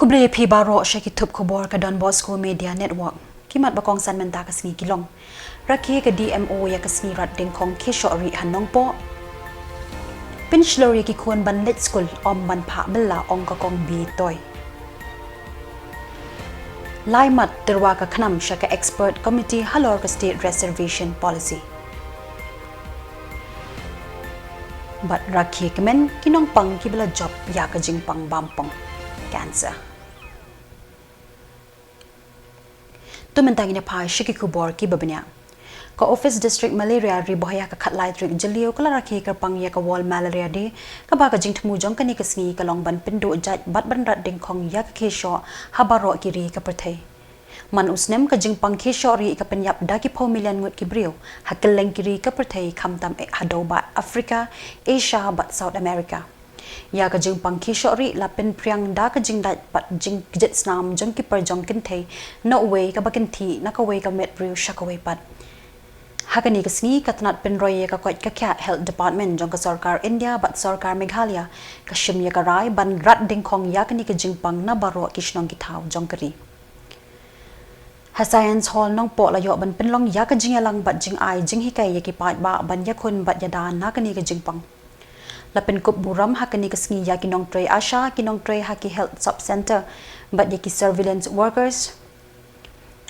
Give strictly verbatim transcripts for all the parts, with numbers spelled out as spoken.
Khublei phi baroh sha ki thup khubor ka Don Bosco Media Network. Ki mat ba kongsan mynta ka sngi ki long: Rakhe ka D M O ïa ka sngi rat dengkhong khie shoh rieh ha Nongpoh. Pynshlur ïa ki khun ban leit skul, ym ban phah bylla, ong ka Kong Bitoi. Lai mat tyrwa ka KHNAM sha ka expert committee halor ka State Reservation Policy. Bad rakhe kmen ki nongpang kiba la jop ïa ka jingpang bampong, cancer. To mynta ngin ïa phai sha ki khubor kiba bniah. Ka Office District Malaria Ri Bhoi ha ka khatlai tarik Jylliew ka la rakhe kyrpang ïa ka World Malaria Day, kaba ka jingthmu jong kane ka sngi ka long ban pynduh jait bad ban rat dengkhong ïa ka khie shoh ha baroh ki ri ka pyrthei. Man u snem ka jingpang khie shoh rieh ka pynïap da ki phew million ngut ki briew ha kylleng ki ri ka pyrthei, khamtam ha dewbah Africa, Asia bad South America. Ïa ka jingpang khie shoh rieh la pynphriang da ka jingdait bad jingkjit snam jong ki pyrjong kynthei na uwei kaba kynthih na kawei ka met briew sha kawei pat. Ha kane ka sngi ka tnat pynroi ïa ka koit ka khiah Health Department jong ka Sorkar India bad Sorkar Meghalaya ka shim ïa ka rai ban rat dengkhong ïa kane ka jingpang na baroh ki shnong ki thaw jong ka ri. Ha Science Hall Nongpoh la ïoh ban pynlong ïa ka jingïalang bad jingai jinghikai ïa ki paidbah ban ïakhun bad ïada na kane ka jingpang. La pynkup burom ha kane ka sngi ïa ki nongtrei ASHA, ki nongtrei ha ki Health Sub Centre bad ïa ki surveillance workers.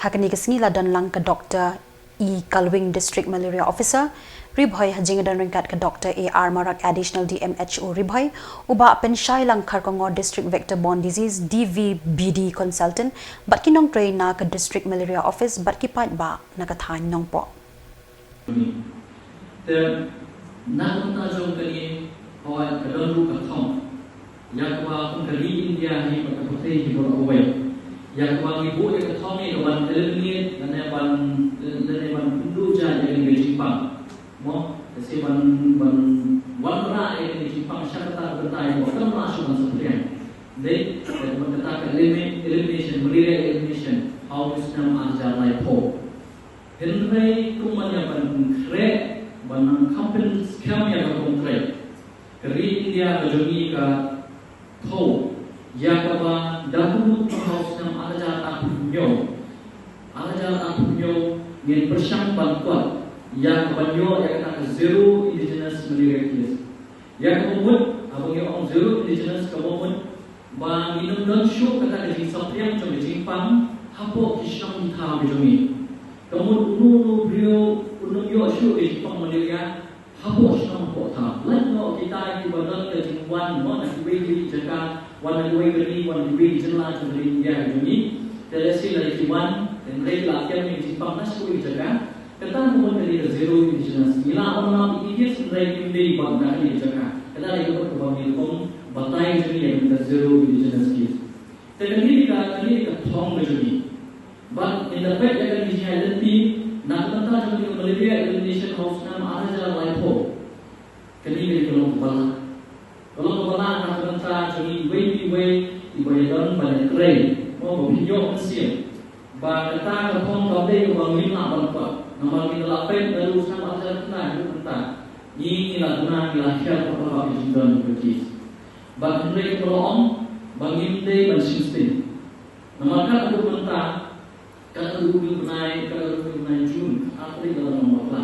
Ha kane ka sngi la don lang ka Doctor E Kalwing, District Malaria Officer Ri Bhoi, ha jingdon ryngkat ka Doctor A R Marak, Additional D M H O Ri Bhoi, u Bah Pynshai Langkharkongor, District Vector Borne Disease, D V B D Consultant, bad ki nongtrei na ka District Malaria Office bad ki paidbah na ka thaiñ Nongpoh. Te na ka bynta jong kane, hooid, ka don ruh ka thong ïa kaba kum ka ri India hi bad ka pyrthei hi baroh kawei, ïa kaba ngi buh ïa ka thong hi ka ban eliminate lane ban, lane ban pynduh jait ïa kane ka jingpang. Mo, ka shu ban, ban wanrah ïa kane ka jingpang sha kata ka bynta ïa kaba kan lah shuh ban saphriang. Dei, ïa kaba kata ka eliminate, elimination, malaria elimination ha u snem ar hajar laiphew. Hynrei kum ban ïa ban pynkhreh, ban nang kham pynskhem ïa ka kongkret, ka ri India ka jong ngi ka thew ïa kaba da ka mut ba ha u snem ar hajar arphew hynñiew, ar hajar arphew hynñiew ngin pyrshang ban kot ïa ka ban ïoh ïa kata ka zero indigenous malaria case. Ïa kaba mut, haba ngi ong zero indigenous, kaba mut ba ngin ym don shuh kata ka jingsaphriang jong ka jingpang hapoh ki shnong ki thaw ki jong ngi. Ka mut uno uno u briew un ym ïoh shuh ka jingpang malaria hapoh shnong hapoh thaw. Lait noh kita kiba don ka jingwan, wan na kiwei kiwei ki jaka, wan na kiwei ka ri, wan na kiwei ki jylla jong ka ri India ka jong ngi. Te lehse la ki wan, hynrei ki la kem ïa ka jingpang na kiwei ki jaka. Kata ka mut ka dei ka zero indigenous. Ngi lah ban lap ïa ki case hynrei kim dei bad na kane ka jaka. Kata ka dei ka mut kaba ngi rukom batai ka jong ngi ïa ka zero indigenous case. Te kane ka, kane ka thong ka jong ngi. Bad ngin da peit ïa kane ka jingïaid lynti na ka bynta jong kane ka malaria elimination ha u snem ar hajar laiphew. Kane ka dei ka long kaba lah. Ka long kaba lah na ka bynta jong ngi iwei pa iwei iba ïadon ban ïatrei. Mo, ba phin ïoh mynsiem ba kata ka thong kam dei kaba ngim lah ban kot. Namar ngi la peit naduh u snem ar hajar khyndai haduh mynta, ngi, ngi la duna, ngi la hiar palat ïa ka jingdon ka case. Bad hynrei kumba la ong ba ngim dei ban shim sting. Namar kat haduh mynta, kat haduh une u bnai, kat haduh une u bnai June, ar tarik ka la long bakla.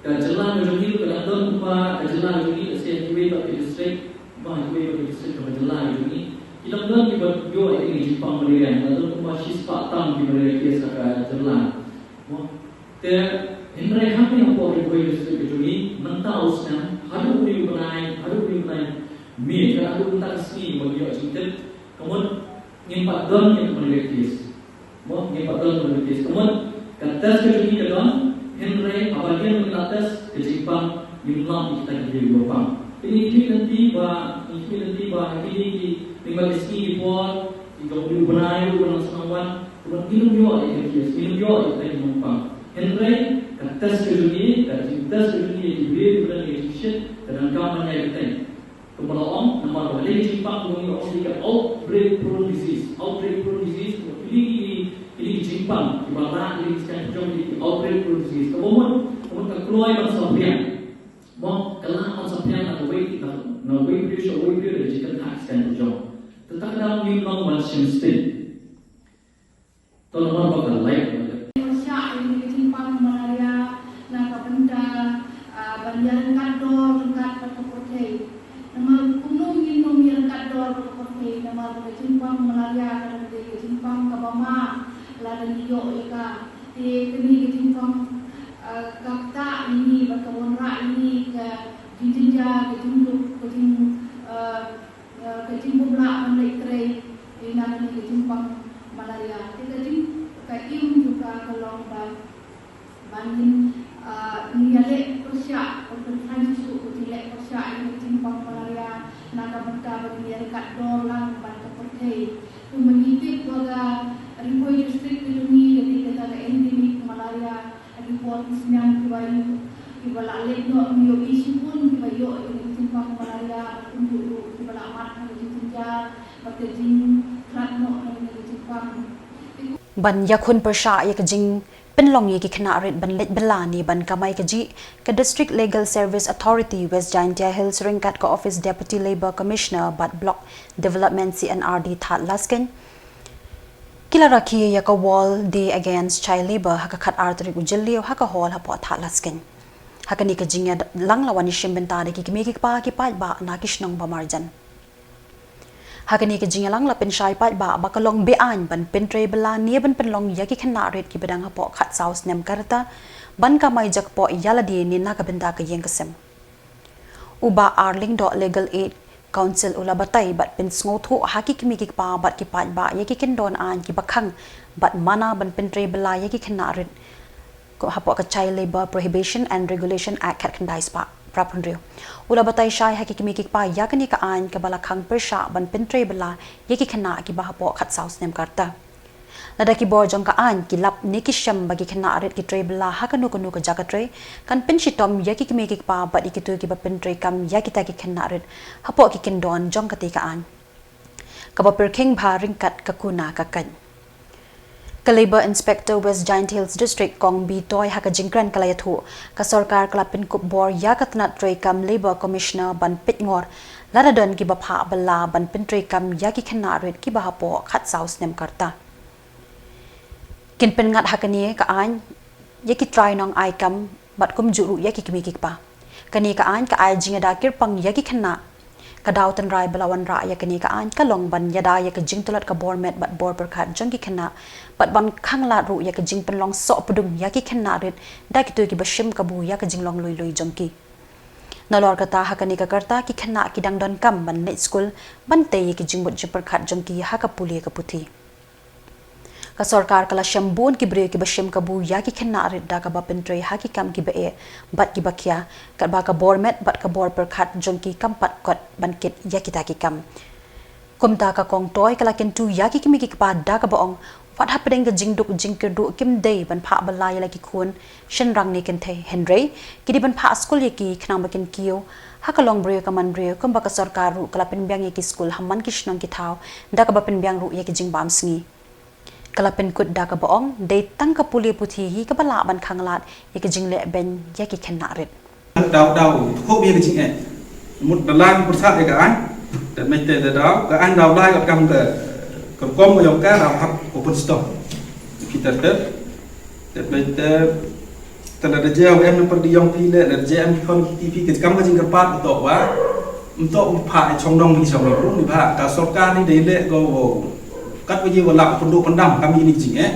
Ka jylla ka jong ngi ruh ka dang don kumba ka jylla ka jong ngi, lehse ha kiwei pat ki district, kumba ha kiwei pat ki district jong ka jylla ka jong ngi, ki dang don kiba ïoh ïa kane ka jingpang malaria, ki dang don kumba shispah tam ki malaria case ha ka jylla. Mo, te hynrei hangne hapoh Ri Bhoi District ka jong ngi mynta u snem, haduh une u bnai, haduh une u bnai May, ka haduh mynta ka sngi ba ngi ïoh jingtip, ka mut ngim pat don ïa ka malaria case. Mo, ngim pat don malaria case. Ka mut ka test ka jong ngi ka don, hynrei haba ngi la test ka jingpang ngim lap ïa kita ki briew kiba pang. Te ngi khmih lynti ba, ngi khmih lynti ba ha kine ki, lyngba ki sngi ki por, ki jong u bnai ruh ba nang sdang wan, ka mut ngin ym ïoh ïa ka case, ngin ym ïoh ïa kita ki nongpang. Hynrei ka test ka jong ngi, ka jingtest ka jong ngi ïa ki briew kiba don ïa ka jingshit ka donkam ban ïai bteng. Kumba la ong, namar ba dei ka jingpang kaba ngi ong dei ka outbreak prone disease. Outbreak prone disease, kaba kine ki, kine ki jingpang kiba rah kine ki saiñ pyrjong, kine ki outbreak prone disease. Kaba mut, kaba mut ka kloi ban saphriang. Mo, ka lah ban saphriang na kawei, na, na uwei u briew sha uwei u briew da ka jingkynthah ki saiñ pyrjong. Te tang dang ngim long ban shim sting. To namar ba ka light. Pyrshah ïa ka jingpang malaria na ka bynta, ah, ban ïaryngkat dor ryngkat bad ka pyrthei. Namar kumno ngin nym ïaryngkat dor bad ka pyrthei, namar ka jingpang malaria ka dei ka jingpang kaba ma lada ngi ïoh ïa ka. Te kane ka jingpang, ah, ka ktah ïa ngi bad ka wanrah ïa ngi ka jingjynjar, ka jingduk, ka jing, ah, eh, ka jingbymlah ban leit trei, eh, na kane ka jingpang malaria. Te ka jing, ka im jong ka ka long ba, ba ngin, eh, ngin ïaleh pyrshah, ban pynkhraw shuh ka jingleh pyrshah ïa ka jingpang malaria, na ka bynta ba ngin ïaryngkat dor lang bad ka pyrthei. Kumba ngi tip ba ka Ri Bhoi District ka jong ngi ka dei kata ka endemic malaria. Ha ki por ki snem kiba ïoh, kiba la leh noh, ngi ïohi shibun kiba ïoh ïa ka jingpang malaria, kumjuh ruh kiba la mad ha ka jingjynjar bad ka jingtlot noh na ka jingpang. Ban ïakhun pyrshah ïa ka jingpynlong ïa ki khynnah rit ban leit bylla ne ban kamai kajih, ka District Legal Service Authority West Jaintia Hills ryngkat ka Office Deputy Labour Commissioner bad Block Development C and R D Thadlaskein, ki la rakhe ïa ka World Day Against Child Labour ha ka khatar tarik u Jylliew ha ka hall hapoh Thadlaskein. Ha kane ka jingïalang la wan ïashim bynta da ki kmie ki kpa ki paidbah na ki shnong ba marjan. Ha kane ka jingïalang la pynshai paidbah ba ka long be-aiñ ban pyntrei bylla ne ban pynlong ïa ki khynnah rit kiba dang hapoh khatsaw snem ka rta ban kamai jakpoh ïa lade ne na ka bynta ka ïing ka sem. U Bah R Lyngdoh, Legal Aid Counsel, u la batai bad pynsngewthuh ha ki kmie ki kpa bad ki paidbah ïa ki kyndon aiñ kiba khang bad mana ban pyntrei bylla ïa ki khynnah rit, ko, hapoh ka Child Labour Prohibition and Regulation Act khatkhyndai spah phra phew hynriew. U la batai shai ha ki kmie ki kpa ïa kane ka aiñ kaba la khang pyrshah ban pyntrei bylla ïa ki khynnah kiba hapoh khatsaw snem ka rta. Lada ki bor jong ka aiñ ki lap ne ki shem ba ki khynnah rit ki trei bylla ha kano kano ka jaka trei, kan pynshitom ïa ki kmie ki kpa bad ïa kito kiba pyntreikam ïa kita ki khynnah rit hapoh ki kyndon jong kata ka aiñ, kaba pyrkhing bha ryngkat ka kuna ka kait. Ka Labour Inspector West Jaintia Hills District, Kong B Toi, ha ka jingkren ka la ïathuh, ka sorkar ka la pynkup bor ïa ka tnat treikam Labour Commissioner ban peit ngor lada don kiba phah bylla ban pyntreikam ïa ki khynnah rit kiba hapoh khatsaw snem ka rta. Kin pynngat ha kane ka aiñ ïa ki trai nongai kam bad kumjuh ruh ïa ki kmie ki kpa. Kane ka aiñ ka ai jingïada kyrpang ïa ki khynnah. Ka daw tynrai ba la wanrah ïa kane ka aiñ ka long ban ïada ïa ka jingtlot ka bor met bad bor pyrkhat jong ki khynnah bad ban khanglad ruh ïa ka jingpynlong sohpdung ïa ki khynnah rit da kito kiba shim kabu ïa ka jinglong lui lui jong ki. Nalor kata, ha kane ka rta ki khynnah ki dang donkam ban leit skul ban tei ïa ki jingmut jingpyrkhat jong ki ha ka pule ka puthi. Ka sorkar ka la shem bun ki briew kiba shim kabu ïa ki khynnah rit da kaba pyntrei ha ki kam kiba eh bad kiba khia, katba ka bor met bad ka bor pyrkhat jong ki kam pat kot ban kit ïa kita ki kam. Kumta ka Kong Toi ka la kyntu ïa ki kmie ki kpa da kaba ong, wat hapdeng ka jingduk jingkyrduh kim dei ban phah bylla ïa la ki khun shynrang ne kynthei, hynrei ki dei ban phah skul ïa ki khnang ba kin kiew ha ka longbriew ka manbriew, kumba ka sorkar ruh ka la pynbiang ïa ki skul ha man ki shnong ki thaw da kaba pynbiang ruh ïa ki jingbam sngi. Ka la pynkut da kaba ong, dei tang ka pule puthi hi kaba lah ban khanglad ïa ka jingleh beiñ ïa ki khynnah rit. Daw daw, khup ïa ka jingeh. Mut da la pyrshah ïa ka aiñ. Te mynta da daw, ka aiñ daw lai kat kam ka, ka rukom ka jong ka daw hap open store. Kita ter. Te mynta te lada jia em na pyrdi ïong phi le, lada jia em ki khon ki T V, ka kam ka jingkyrpad to ba. Mynta u pha ai chong dong ni chong dong ni ba. Ka sorkar ni dei le ko. Kat ba ji wala pynduh pyndam kam ïa ni jingeh.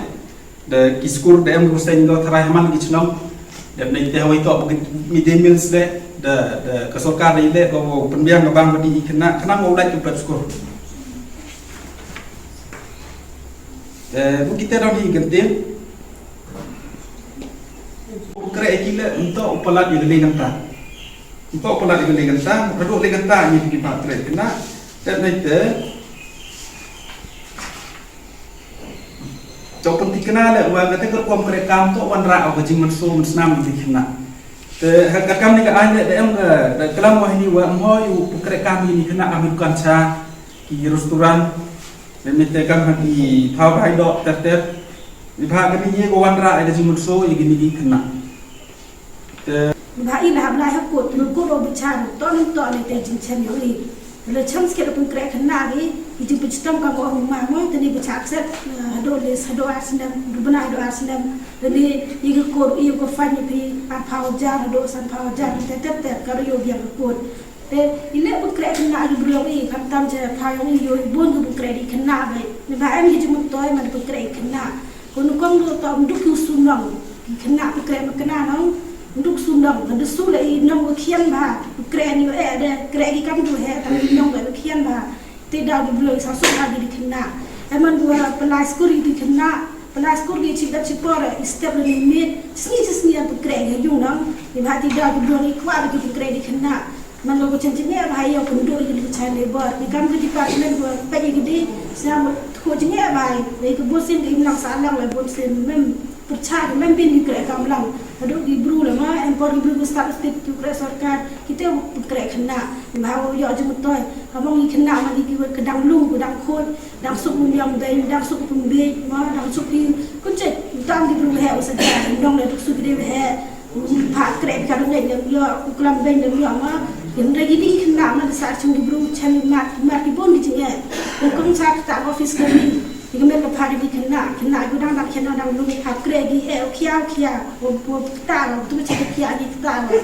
Da ki skur da em ko seng do tharai ha man ki chnong. Da mynta te hawai to ba ki midday meals le. Da, da ka sorkar dei le ko pynbiang ka bang ba di khynnah, khynnah mo u lait ki plat skur. Te bu kita dong di gentin. Kre ki le mynta u palat ïa ka lei kynta. Mynta u palat ïa ka lei kynta, mynta u lei kynta ni ki ba kre khynnah. Te mynta Cok pynthikna le wa kata ka rukom kre kam to wanrah ka jingmynsngew mynsnam ïa ki khynnah. Te ha ka kam ni ka aiñ le da em ka, da klam wa hi wa em hoi u kre kam ïa ki khynnah kam ïa dukan cha, ki restaurant. Mynta kam ha ki thaw rai doh ter ter. Ni ba ka ni ïa ka wanrah ïa ka jingmynsngew ïa ki ni ki khynnah. Te ba i la hap lai ha kut, ngut kut ro bichar, to nang to ne te jingchem ïoh i. La chance ki da pynkreh khynnah ki, ki jingpynshitom ka mo ma mo, tani ba chah accept, eh, haduh le, haduh ar snem, du bnai haduh ar snem, tani i ka kur, i ka fine phi, arphaw hajar, haduh sanphaw hajar, te te te, ka ruh ïoh biang ka kur. Te, i leh pynkreh khynnah ki briew i, khamtam cha pha ïong i, ïoh i bun ki pynkreh di khynnah bai. Ni ba em ki jingmyntoi, man pynkreh khynnah. Ko nyngkong ruh to, ym duk ki u su nong. Ki khynnah pynkreh ma khynnah nong, ym duk su nong, ka da su la i nong ka khian bha, pynkreh ni eh de, kreh ki kam du he, tang i nong ka khian bha. Te daw di briew i sa suk ha ki di khynnah. Em man bua pynlai skur ki di khynnah, pynlai skur ki chip dap chip por, i step la ni miet, sngi chi sngi ïa pynkreh ki yung nong, ni bha te daw di briew i kwah ki pynkreh di khynnah. Man lo ko chen jingeh bha ïa ko ndu ïa ko child labor. Ni kam ka department ko peit ïa ka dei, sñiaw ko jingeh bha ïa ka bun sien ka imlang sahlang la bun sien mem pyrchah ka mem bin ki kreh kam lang. Haduh ki bru la ma em por ki bru ko stad state ki kreh sorkar. Kita ko kreh khynnah. Bha ko ïoh jingmyntoi. Ka mong ki khynnah ma ki ki ka dang lung, ka dang khot, dang suk um ïam dei, dang suk um bej, ma dang suk ki kunchek. Tam ki bru he u sa ja, dong la duk suk ki dei he. Pha kreh ka rngai lem ïoh, u klam beiñ lem ïoh ma. Hynrei ki dei khynnah ma da sar chung ki bru chen mat, mat ki bun ki jingeh. Ko kong sa kata office ka ni. Ki ka met ka pha dei khynnah, khynnah ki dang dang khynnah dang lu pha kreh ki eh, u khia, u khia. U, u kata ro, tu cha ka khia ki kata ro.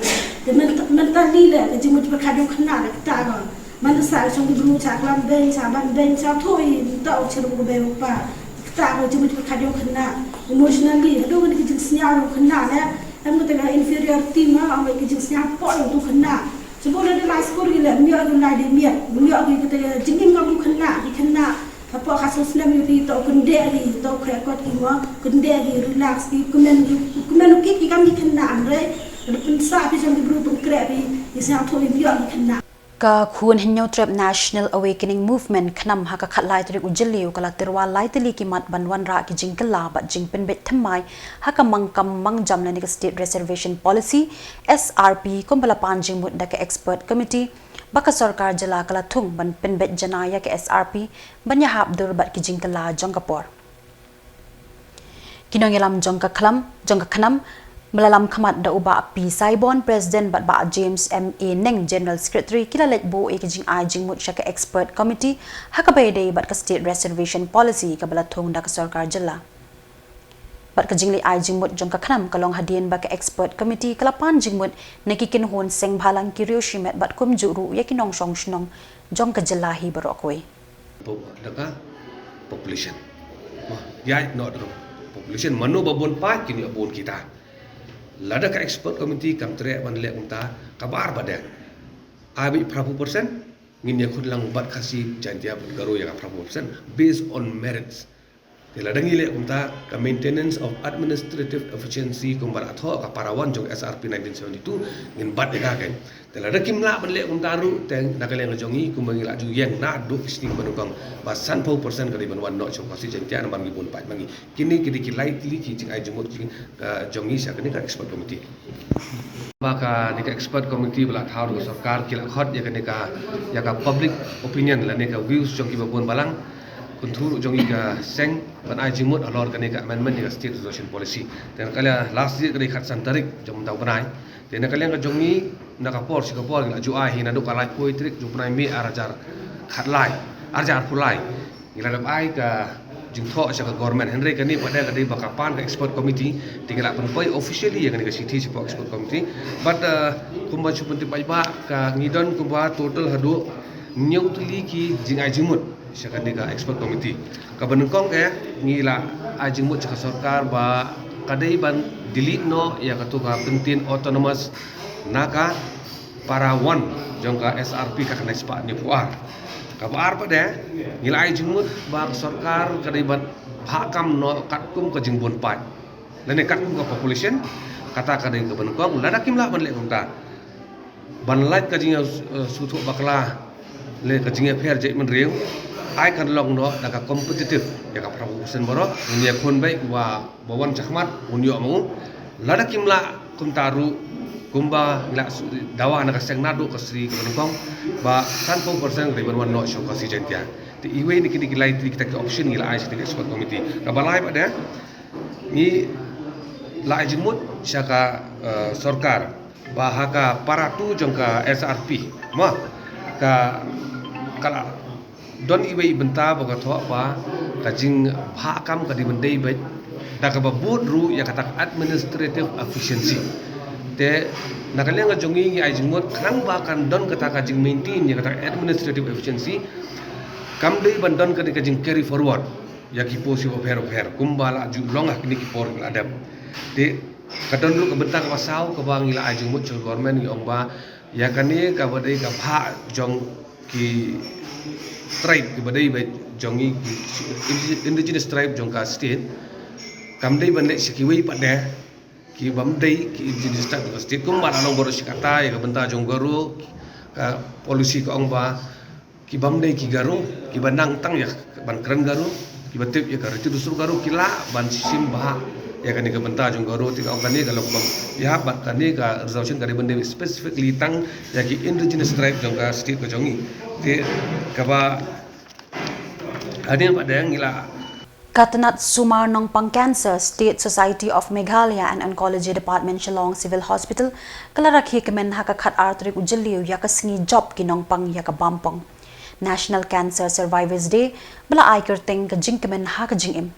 Te men, men ta li le, ka jingmut ba ka dei khynnah le kata ro. Man da sar chung ki bru cha klam beiñ, cha ban beiñ, cha thui, ta u chirum ko bei u pa. Kata ka jingmut ka dei khynnah, emotionally, haduh ka dei ka jingsñiaw khynnah le, em ka dei ka inferiority ma, em ka jingsñiaw poh ïa u khynnah. Chuba la dei lai skur ki le, ym ïoh ki lai dei miet, ym ïoh ki ka dei ka jingim ka u khynnah, ki khynnah, hapoh ka snem ïa ki to kyndeh ki, to kreh kot ki ma, kyndeh ki, relax ki, kmen ki, kmen ki, ki kam ki khynnah, hynrei, la pynsah ki jong ki bru pynkreh ki, ki sñiaw thui ym ïoh ki khynnah. Ka khun Hynñiewtrep National Awakening Movement, KHNAM, ha ka khatlai tarik u Jylliew ka la tyrwa lai tylli ki mat ban wanrah ki jingkylla bad jingpynbeit thymmai ha ka mang kam mang jam lane ka State Reservation Policy, S R P, kumba la pan jingmut da ka Expert Committee ba ka sorkar jylla ka la thung ban pynbeit janai ïa ka S R P ban ïahap dur bad ki jingkylla jong ka por. Ki nongïalam jong ka khlam, jong ka KHNAM, ba la lam khmat da u Bah P Saibon, President, bad Bah James M A Neng, General Secretary, ki la leit buh ïa ka jingai jingmut sha ka Expert Committee ha kaba ïadei bad ka State Reservation Policy kaba la thung da ka sorkar jylla. Bad ka jingleit ai jingmut jong ka KHNAM ka long hadien ba ka Expert Committee ka la pan jingmut na ki kynhun seng bhalang, ki riew shimet bad kumjuh ruh ïa ki nongshong shnong jong ka jylla hi baroh kawei. Po-, da ka population. Ma, ïa, no, da ka population, mano ba bun paid, kine bun kita. Lada ka Expert Committee kam treh ban leh kumta, kaba ar ba dei. Ai beit phra phew percent, ngin ïakhun lang bad Khasi, Jaintia, bad Garo ïa ka phra phew percent, based on merits. Te lada ngi leh kumta, ka maintenance of administrative efficiency kumba la thoh ka para one jong S R P nineteen seventy-two, ngin bat ïa ka kein. Te lada kim lah ban leh kumta ruh, te na ka liang ka jong ngi, kumba ngi la ju ïeng naduh ki sngi ba nyngkong, ba sanphew percent ka dei ban wan noh sha u Khasi Jaintia namar ngi bun paid ma ngi. Kine ki dei ki lai tylli ki jingai jingmut ki, eh, jong ngi sha kane ka Expert Committee. Ba kane ka Expert Committee ba la thaw da ka sorkar ki la khot ïa kane ka, ïa ka public opinion lane ka views jong ki ba bun balang. Kyntu ruh jong ngi ka seng ban ai jingmut halor kane ka amendment ïa ka State Reservation Policy. Te na ka liang last date ka dei khatsan tarik jong mynta u bnai. Te na ka liang ka jong ngi, na ka por sha ka por ngi la ju ai hi naduh ka laiphew tarik jong u bnai May ar hajar khatlai, ar hajar arphew lai. Ngi la dep ai ka jingthoh sha ka government, hynrei kane pat ka dei ba ka pan ka Expert Committee, te ngi la pynpoi officially ïa kane ka shithi shapoh Expert Committee. Bad, eh, kumba shu pyntip paidbah, ka ngi don kumba total haduh hynñiew tylli ki jingai jingmut sha kane ka Expert Committee. Kaba nyngkong eh, ngi la ai jingmut sha ka sorkar ba ka dei ban delete noh ïa kato ka kyntien autonomous na ka para one jong ka S R P ka khyndai spah hynñiewphew ar. Kaba ar pat eh, ngi la ai jingmut ba ka sorkar ka dei ban phah kam noh katkum ka jingbun paid lane katkum ka population, kata ka dei kaba nyngkong, lada kim lah ban leh kumta. Ban lait ka jingïa, eh, sngewthuh bakla, lane ka jingïapher jaitbynriew, ai kan long noh da ka competitive, ïa ka phra phew percent baroh, ngin ïakhun beit uba, ba wan shakhmat, un ïoh ma u. Lada kim lah kumta ruh, kumba ngi la su-, dawa na ka seng naduh ka sri kaba nyngkong, ba sanphew percent ka dei ban wan noh sha u Khasi Jaintia. Te iwei na kine ki lai tylli kita ki option ngi la ai sha ka Expert Committee. Kaba lai pat eh, ngi la ai jingmut sha ka, eh, sorkar ba ha ka para two jong ka S R P, ma, ka Ka la don iwei i bynta ba ka thoh ba ka jingbhah kam ka dei ban dei beit da kaba bud ruh ïa kata ka administrative efficiency. Te na ka liang ka jong ngi, ngi ai jingmut khnang ba kan don kata ka jingmaintain ïa kata ka administrative efficiency. Kam dei ban don kane ka jing carry forward ïa ki post bapher bapher kumba la ju long ha kine ki por la dep. Te ka don ruh ka bynta kaba saw kaba ngi la ai jingmut sha government, ngi ong ba ïa kane kaba dei ka bhah jong ki tribe kiba dei ba jong ngi, ki indigenous tribe jong ka state, kam dei ban leh sha kiwei pat de ki bym dei ki indigenous tribe jong ka state. Kumba la long baroh shi katta ïa ka bynta jong Garo, ka policy ka ong ba ki bym dei ki Garo kiba nang tang ïa ban kren Garo, kiba tip ïa ka riti dustur Garo, ki lah ban shim bha ïa kane ka bynta jong Garo. Te ka ong kane ka long bym ïa bad kane ka resolution ka dei ban dei specifically tang ïa ki indigenous tribe jong ka state ka jong ngi. Te kaba hadien pat de ngi la Ka tnat sumar nongpang cancer State Society of Meghalaya and Oncology Department Shillong Civil Hospital ka la rakhe kmen ha ka khatar tarik u Jylliew ïa ka sngi jop ki nongpang ïa ka bampong, National Cancer Survivors Day, ba la ai kyrteng ka jingkmen ha ka jingim.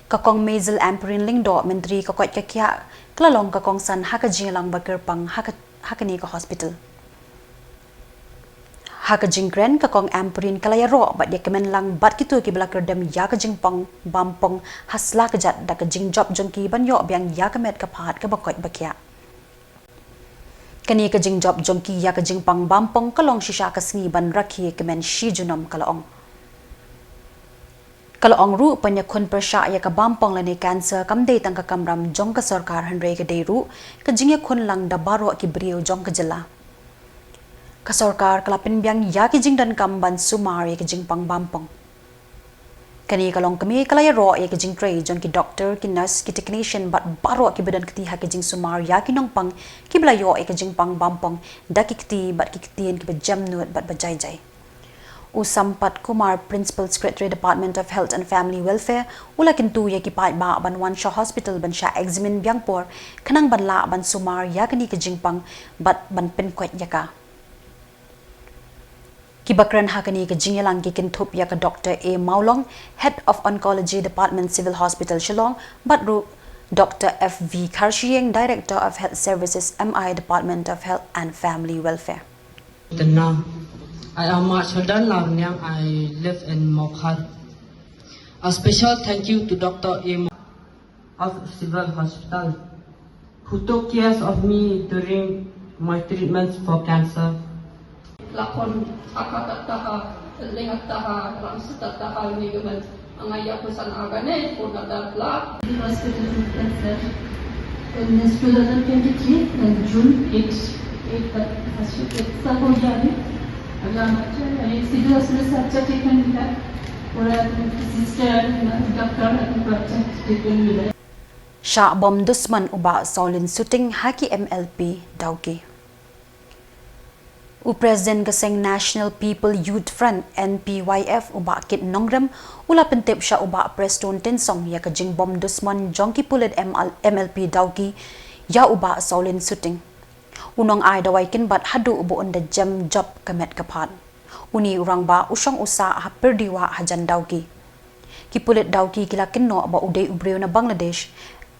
Ka Kong Maisel Ampareen Lyngdoh, Myntri ka koit ka khiah, ka la long ka kongsan ha ka jingïalang ba kyrpang ha ka, ha kane ka hospital. Ha ka jingkren, ka Kong Ampareen ka la ïaroh bad ïakmen lang bad kito kiba la kyrdem ïa ka jingpang bampong ha sla kjat da ka jingjop jong ki ban ïoh biang ïa ka met ka phad kaba koit ba khiah. Kane ka jingjop jong ki ïa ka jingpang bampong ka long shisha ka sngi ban rakhe kmen shi junom, ka la ong. Ka la ong ruh ban ïakhun pyrshah ïa ka bampong lane cancer kam dei tang ka kamram jong ka sorkar, hynrei ka dei ruh ka jingïakhun lang da baroh ki briew jong ka jylla. Ka sorkar ka la pynbiang ïa ki jingdonkam ban sumar ïa ka jingpang bampong. Kane ka longkmie ka la ïaroh ïa ka jingtrei jong ki doktor, ki nurse, ki technician bad baroh kiba don kti ha ka jingsumar ïa ki nongpang kiba la ïoh ïa ka jingpang bampong da ki kti bad ki ktien kiba jemnud bad ba jai jai. U Sampath Kumar, Principal Secretary, Department of Health and Family Welfare, u la kyntu ïa ki paidbah ban wan sha hospital ban shah examine biang por khnang ban lah ban sumar ïa kane ka jingpang bad ban pynkoit ïa ka. Kiba kren ha kane ka jingïalang ki kynthup ïa ka Doktor A Mawlong, Head of Oncology Department, Civil Hospital Shillong, bad ruh Doktor F V Kharshiing, Director of Health Services, M I, Department of Health and Family Welfare. Tenang. I am Machuldan Larniang. I live in Mawkhar. A special thank you to Doctor A of Civil Hospital, who took care of me during my treatments for cancer. Lakon akata taha, lenga taha, ramsita taha, ni gaman. Anga ya kusan agane, puna da bla. The hospital in cancer. In this two thousand twenty-three, in June eight, eight, but first eight, sabo yari. Agama cha, I see the hospital subject even that. Pura sister, doctor, and project, treatment. Shah bom dusmon u Bah Sawlin Suting ha ki M L P Dawki. U President ka seng National People Youth Front, N P Y F, u Bah Kit Nongrem, u la pyntip sha u Bah Prestone Tynsong ïa ka jingbom dusmon jong ki pulit M L, M L P Dawki ïa u Bah Sawlin Suting. U nong ai dawai kynbat haduh ba un da jem jop ka met ka phad. Une u rangbah u shong u sah ha Pyrdiwah hajan Dawki. Ki pulit Dawki ki la kynnoh ba u dei u briew na Bangladesh,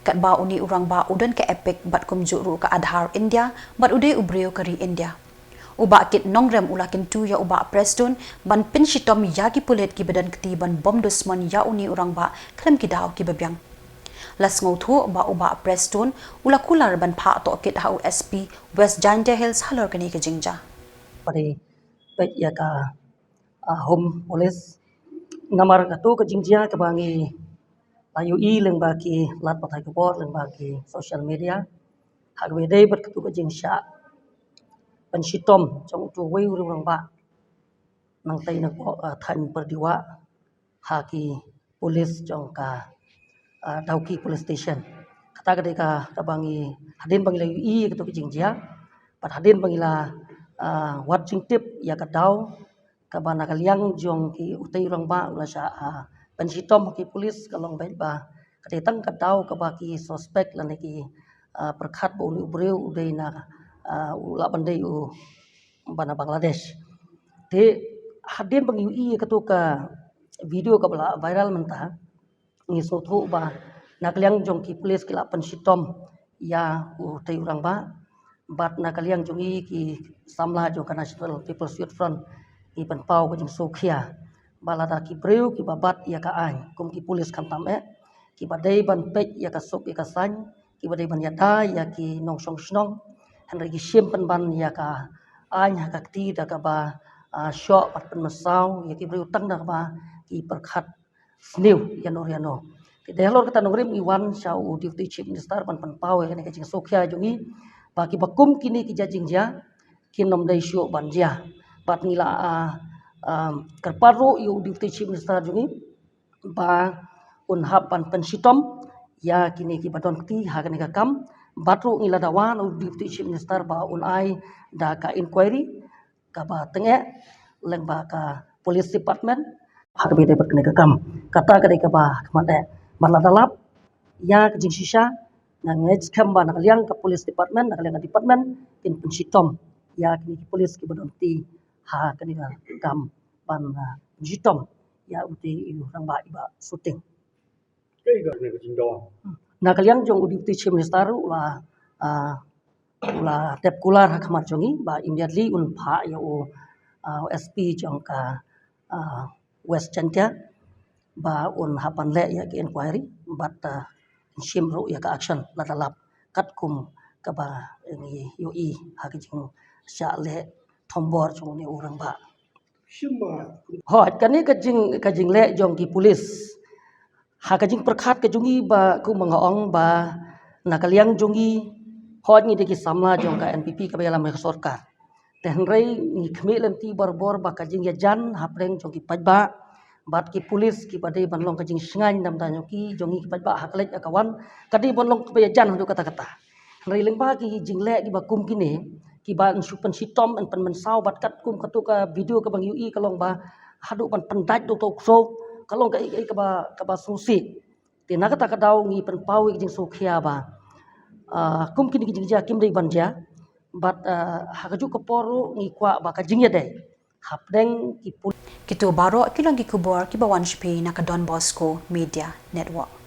katba une u rangbah u don ka EPIC bad kumjuh ruh ka Aadhaar India bad u dei u briew ka ri India. U Bah Kit Nongrem u la kyntu ïa u Bah Prestone ban pynshitom ïa ki pulit kiba don kti ban bom dusmon ïa une u rangbah khlem ki daw kiba biang. La sngewthuh ba u Bah Prestone u la kular ban phah tohkit ha u S P West Jaiñtia Hills halor kane ka jingjia. Peit ïa ka, ah, Home Police. Namar katu ka jingjia kaba ngi la ïohi lyngba ki lad pathai khubor, lyngba ki social media. Ha kaba ïadei bad katu ka jingshah pynshitom jong utu uwei u rangbah nangtei na ka, ah, thaiñ Pyrdiwah ha ki pulit jong ka, ah, Dawki Police Station. Kata ka dei ka, kaba ngi hadien ba ngi la ïohi katu ka jingjia. Bad hadien ba ngi la, ah, wad jingtip ïa ka daw kaba na ka liang jong ki utei u rangbah u la shah, ah, pynshitom ha ki pulit ka long beit ba ka dei tang ka daw kaba ki suspect lane ki, ah, pyrkhat ba une u briew u dei na, ah, u lah ban dei u ba na Bangladesh. Te Hadien ba ngi ïohi ïa kato ka video kaba la viral mynta, ngi sngewthuh ba na ka liang jong ki pulit ki la pynshitom ïa u tei u rangbah, bad na ka liang jong ngi ki samla jong ka National People's Youth Front ngi pynpaw ka jingsngewkhia ba lada ki briew kiba bat ïa ka aiñ kum ki pulit khamtam eh, kiba dei ban peit ïa ka suk ïa ka saiñ, kiba dei ban ïada ïa ki nongshong shnong, hynrei ki shim pynban ïa ka aiñ ha ka kti da kaba, ah, shoh bad pynmynsaw ïa ki briew tang da kaba ki pyrkhat sniew ïano ïano. Te dei halor kata nongrim ngi wan sha u Deputy Chief Minister ban pynpaw ïa kane ka jingsngewkhia jong ngi ba kiba kum kine ki jait jingjia kin ym dei shuh ban jia. Bad ngi la, ah, ah, kyrpad ruh ïa u Deputy Chief Minister jong ngi ba un hap ban pynshitom ïa kine kiba don kti ha kane ka kam. Bad ruh ngi la dawa na u Deputy Chief Minister ba un ai da ka inquiry kaba tyngeh lyngba ka police department ha kaba ïadei bad kane ka kam. Kata ka dei kaba khmat eh, bad lada lap ïa ka jingshisha, nga ngeit skhem ba na ka liang ka police department, na ka liang ka department kin pynshitom ïa kine ki pulit kiba don kti ha kane ka kam ban, ah, pynshitom ïa u tei u rangbah i Bah Suting. Na ka liang jong u Deputy Chief Minister u la, ah, u la tep kular ha khmat jong ngi ba immediately un phah ïa u, ah, u S P jong ka, ah, West Jaintia ba un hap ban leh ïa ka inquiry bad, ah, shim ruh ïa ka action lada lap katkum kaba ngi ïohi ha ka jingshah leh thombor jong une u rangbah. Hooid, kane ka jing, ka jingleh jong ki pulit. Ha ka jingpyrkhat ka jong ngi ba kumba nga ong ba na ka liang jong ngi, hooid ngi dei ki samla jong ka N P P kaba ïalam ïa ka sorkar. Te hynrei ngi khmih lynti barabor ba ka jingïajan hapdeng jong ki paidbah bad ki pulit kiba dei ban long ka jingshngaiñ namar jong ki, jong ngi ki paidbah ha ka leit ha ka wan ka dei ban long kaba ïajan haduh katta katta. Hynrei lyngba ki jingleh kiba kum kine, kiba yn shu pynshitom, yn pynmynsaw bad katkum kato ka video kaba ngi ïohi ka long ba haduh ban pyndait da uto u ksew, ka long kaei kaei kaba, kaba sngewsih. Te na kata ka daw ngi pynpaw ïa ka jingsngewkhia ba, ah, kum kine ki jingjia kim dei ban jia bad, ah, ha kajuh ka por ruh ngi kwah ba ka jingïadei hapdeng ki pul- Kito baroh ki long ki khubor kiba wan sha phi na ka Don Bosco Media Network.